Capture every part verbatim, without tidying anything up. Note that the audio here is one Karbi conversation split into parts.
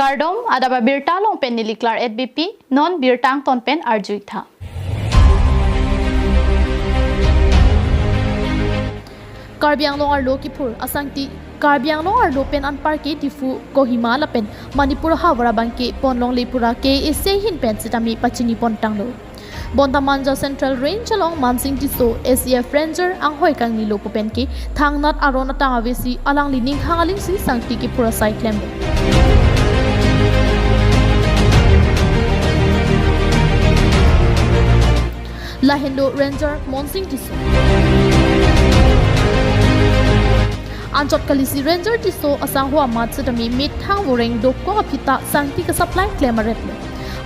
Kardom, adap abirta along pen neli Claret Beypi, non birta angton pen arju-ik tha. Karbi Anglong arlo kiphur asangti, Karbi Anglong arlo pen anparke Diphu, Kohima lapen Manipur ahavar abangke ponlongle pura K A A C ahin pen sitame pachini pontanglo. Bonta Manja Central Range along Mansing Tisso, A C F Ranger anghoi kangnilo pu pen ke thangnat aron atang avesi alangli ninghang alingsi sangti kiphur asai klemlo. Lahenlo Ranger Mansing Tisso. Anchot kalisi Ranger Tisso asangho amat sitame methang voreng dokok aphi ta sangti ke-supply klem aretlo.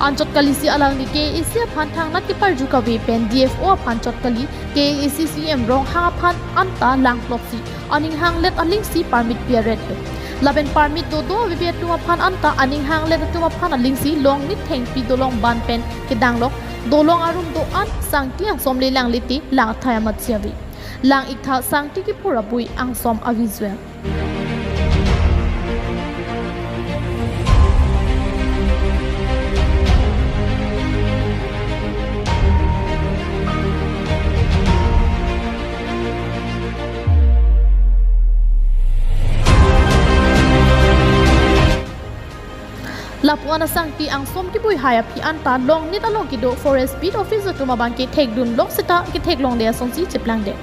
Anchot kalisi alangli K A A C aphan thangnat keparju kave pen D F O aphan chot kali, K A A C C E M Ronghang aphan anta langplotsi aning hanglet alingsi permit pi aretlo. Lapen permit dodo avebi atum aphan anta aning hanglet atum aphan alingsi Longnit thengpi dolong ban pen kedanglok, dolong arum do-an sangti angsom le langle te lang athai amatsi ave. Lang-ik tha sangti kiphur abui angsom a-visual. Lapu-an asangti angsom kebui hai aphi anta Longnit along kedo Forest Beat Office atum abangke thekdunlok seta ketheklongle asonsi cheplangdet.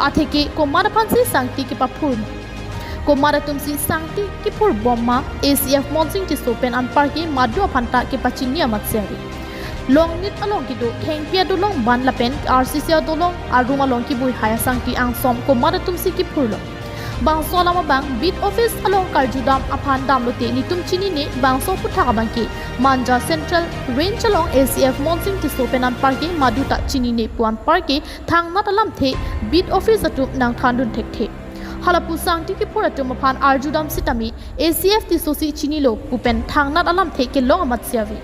Atheke komat aphansi sangti kepaphur ma, komat atumsi sangti kephur bom ma, A C F Mansing Tisso pen anparke madu aphan ta kepachini amatsi ave. Longnit along kedo thengpi adolong ban lapen R C C adolong arum along kebui hai asangti angsom komat atumsi kephurlo. Bangso alam abang Beat Office along karjudam aphan damlote nelitum chinine, bangso aphuthak abangke Manja Central Range along A C F Mansing Tisso pen anparke madu ta chinine pu anparke thangnat alamthe Beat Office atum nangthandun thekthe. Halapu sangti kiphur atum aphan arjudam sitame A C F Tisso si chinilo pu pen thangnat alamthe kelong amatsi ave.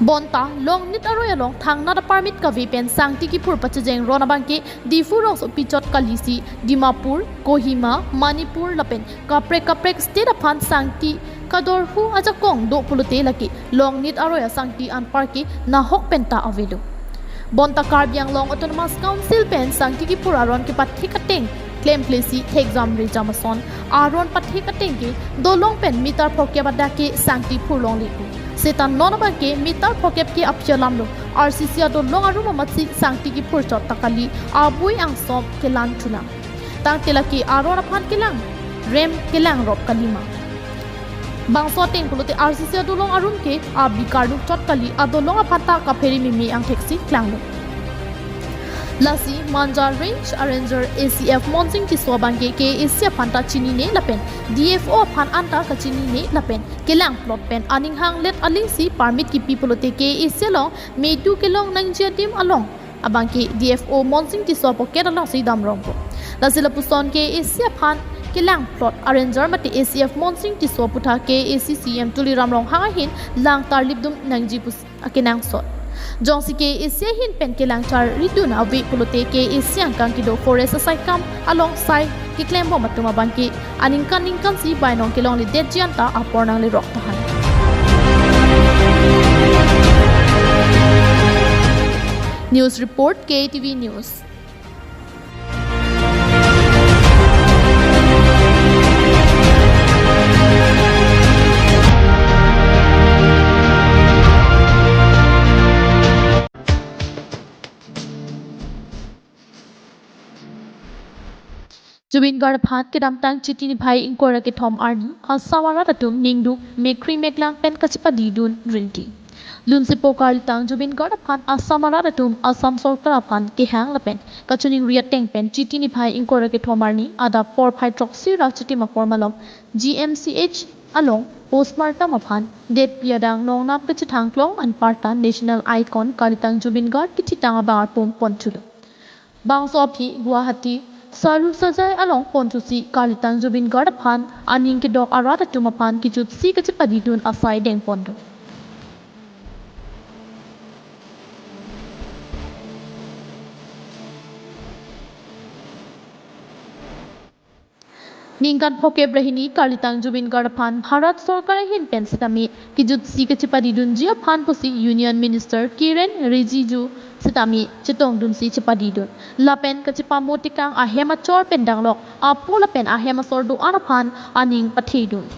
Bonta Longnit aroi along thangnat a-permit kave pen sangti kiphur pachejeng ron abangke Diphu rongsopi chot kalisi Dimapur, Kohima, Manipur lapen kaprek kaprek state aphan sangti kadorhu ajakong do pulote lake Longnit aroi asangti anparke nahok penta avelo. Bonta Karbi Anglong Autonomous Council pen sangti kiphur aron kepathek ateng klemkle si thekjam rejam ason aron pathek ateng ke dolong pen meter phokep adak ke sangti phurlongle pu. Seta non abangke meter phokep ke aphi alamlo, R C C adolong arum amatsi sangti kiphur chot ta kali, abui angsom kelang thulang. Tangte lake aron aphan kelang rem kelang rop kalima. Bangso ateng pulote R C C adolong arum ke abi karnuk chot kali, adolong aphan ta kaphere meme angthek si klanglo. Lasi Manja Range a-ranger A C F Mansing Tisso abangke K A A C aphan ta chinine lapen D F O aphan anta kachinine lapen kelang plot pen aning hanglet alingsi permit kipi pulote K A A C along medu kelong nangji adim along abangke D F O Mansing Tisso a-pocket alongsi damrongpo. Lasi lapuson K A A C aphan kelang plot a-ranger mate A C F Mansing Tisso aputhak K A A C C E M Tuliram Ronghang ahin lang tarlipdun nangji pusi akenangsot. Jongsi K A A C ahin pen kelang charlidun ave pulote K A A C angkang kedo forest asaikam along sai keklembom atum abangke aningkan ningkan si bainong kelongledetji anta apor nanglerok tahan. News report, K T V News. Zubeen Garg aphan kedamtang Chiti niphai ingkoi ra kethom arni Assam arat atum ningduk mekkri meklang pen kachepadidun rinti. Lunsepo karlitang Zubeen Garg aphan Assam arat atum Assam sorkar aphan kehang lapen kachiningri ateng pen Chiti niphai ingkoi ra kethom arni adap porphai throksi ra chitim akor malom G M C H along postmortem aphan detpi adang nongnam kachethang klong anparta national icon karlitang Zubeen Garg kethitang abang arpum ponthulo. Bangso aphi Guwahati Sarusajai along ponthusi karlitang Zubeen Garg aphan aning kedok arat atum aphan kejutsi kachepadidun asai dengpondo. Ningkan phokep ra hini karlitang Zubeen Garg aphan Bharat Sorkar ahin pen sitame kijutsi kachepadidunji aphan pusi Union Minister Kiren Rijiju sitame chetongdunsi chepadidun. Lapen kachepamo tekang ahem achor pen danglok apo lapen ahem asor do-an aphan aning pathedun.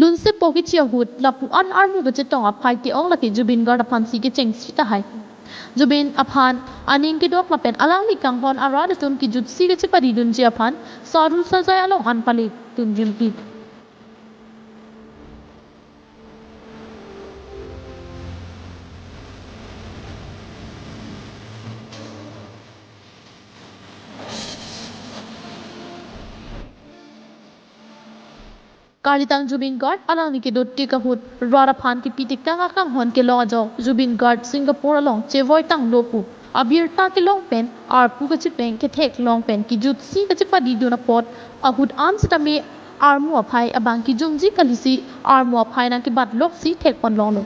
Lunsepo kechi ahut lapu-an armu kachetong aphai ke-ong lake Zubeen Garg aphansi kechengsi tahai. Zubeen aphan aning kedok lapen alangli kanghon arat atum kijutsi kachepadidunji aphan saru sajai along an paledun jilpi. Karlitang Zubeen Garg alangli kedotik ahut rat aphan kipi tekang akanghon kelong ajok Zubeen Garg Singapore along chevoi tanglo pu abirta kelong pen arpu kachepeng kethek long pen kijutsi kachepadidun apot ahut an sitame armu aphai abang kijumji kalisi armu aphai nangkebatloksi thekpon longlo.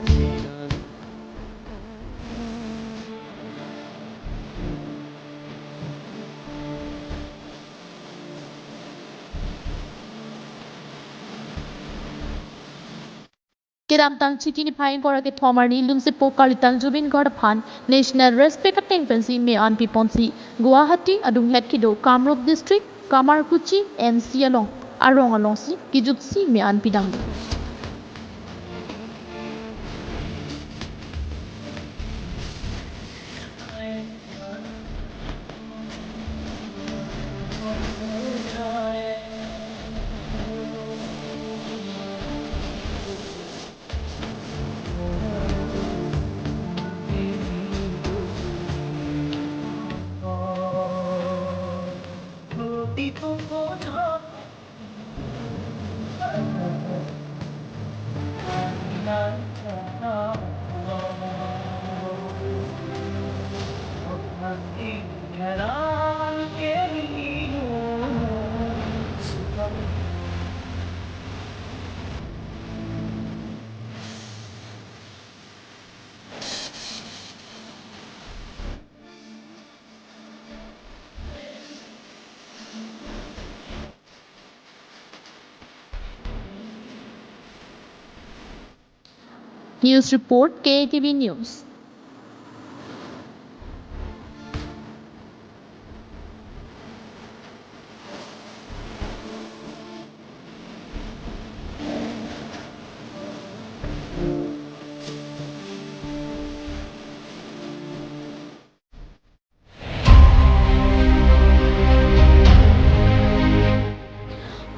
Kedamtang Chiti niphai ingkoi ra kethom arni lunsepo karlitang Zubeen Garg aphan National Respect ateng pensi me-an piponsi Guwahati adunghet kedo Kamrup District Kamarkuchi N C along arong alongsi kijutsi me-an pidam. News report, K A T V News.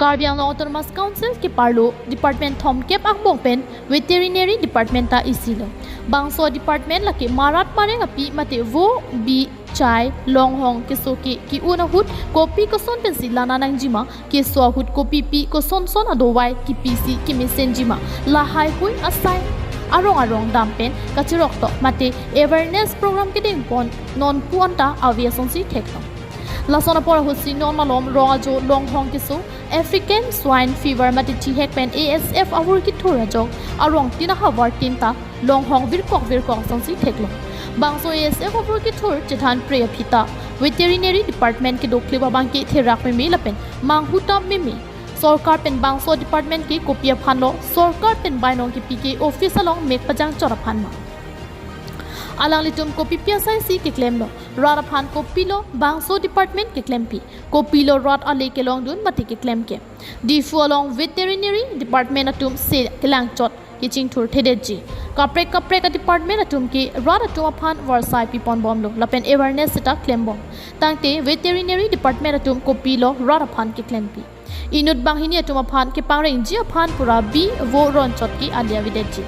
Karbi Anglong Autonomous Council keparlo department thomkep angbong pen veterinary department ta isilo. Bangso department lake marat mareng api mate vo, bi, chai, longhong keso ke ki-un ahut kopi koson pensi lana nangjima, keso ahut kopi pi koson son adovai kipisi kemesenjima, lahai hui asai arong arong dam pen kacherok tok mate awareness program kedengpon non pu anta ave asonsi theklong. Lason apor ahutsi non malom rong ajo longhong keso, African Swine Fever mate chihek pen A S F avur kethur ajok arong tin ahavar tin ta longhong virkok virkok asonsi theklong. Bangso A S F avur kethur chethan pre aphi ta veterinary department kedokli abang ke therak meme lapen manghuta meme. Sorkar pen bangso department ke kopi aphan lo, sorkar pen bainong kepi ke office along mek pajang chor aphan ma? Alanglitum kopi pi asai si keklemlo, rat aphan kopilo bangso department keklempi, kopilo rat ale kelongdun mate keklem ke? Diphu along veterinary department atum se kelangchot kechingthur thedetji. Kaprek kaprek a department atum ke rat atum aphan varsai piponbomlo lapen awareness seta klembom. Tangte veterinary department atum kopilo rat aphan keklempi? Inut banghini atum aphan kepangrengji aphan pura bi vo ronchot ke alia avedetji.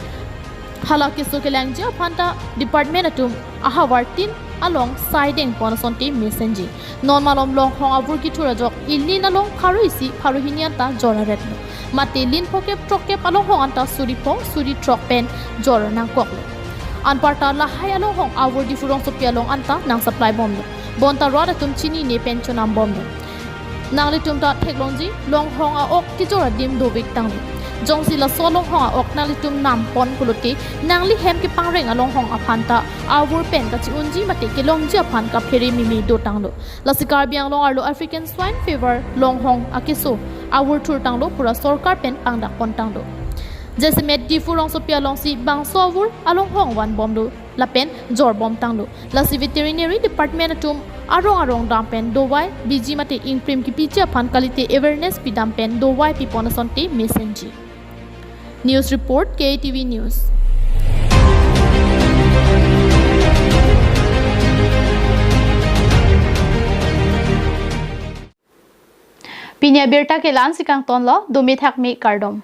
Hala keso kelangji aphan ta department atum ahavar tin along sai dengpon asonte mesenji. Non malom longhong avur kethur ajok ili along pharo isi pharo hini anta jor aretlo. Mate lin phokep throkkep alonghong anta suri pho suri throk pen jor nangkoklo. Anparta lahai alonghong avur Diphu rongsopi along anta nang supply bomlo. Bonta rat atum chinine pen chonam bomlo. Nanglitum ta theklongji, longhong a-ok kejor adim dovek tanglo. Jongsi laso longhong a-ok nanglitum nam pon pulote, nangli hem kepangreng alonghong aphan ta avur pen kachi-unji mate kelongji aphan kaphere meme do tanglo. Lasi Karbi Anglong arlo African Swine Fever longhong akeso avur thur tanglo, pura sorkar pen pangdak pon tanglo. Jasemet Diphu rongsopi alongsi bangso avur alonghong van bomlo lapen jor bom tanglo. Lasi Veterinary Department atum arong arong dam pen dovai, biji mate ingprim kepiji aphan kalite awareness pidam pen dovai pipon asonte mesenji. News report, K A T V News. Pini abirta ke la-ansi kangtonlo, dome thakme, kardom.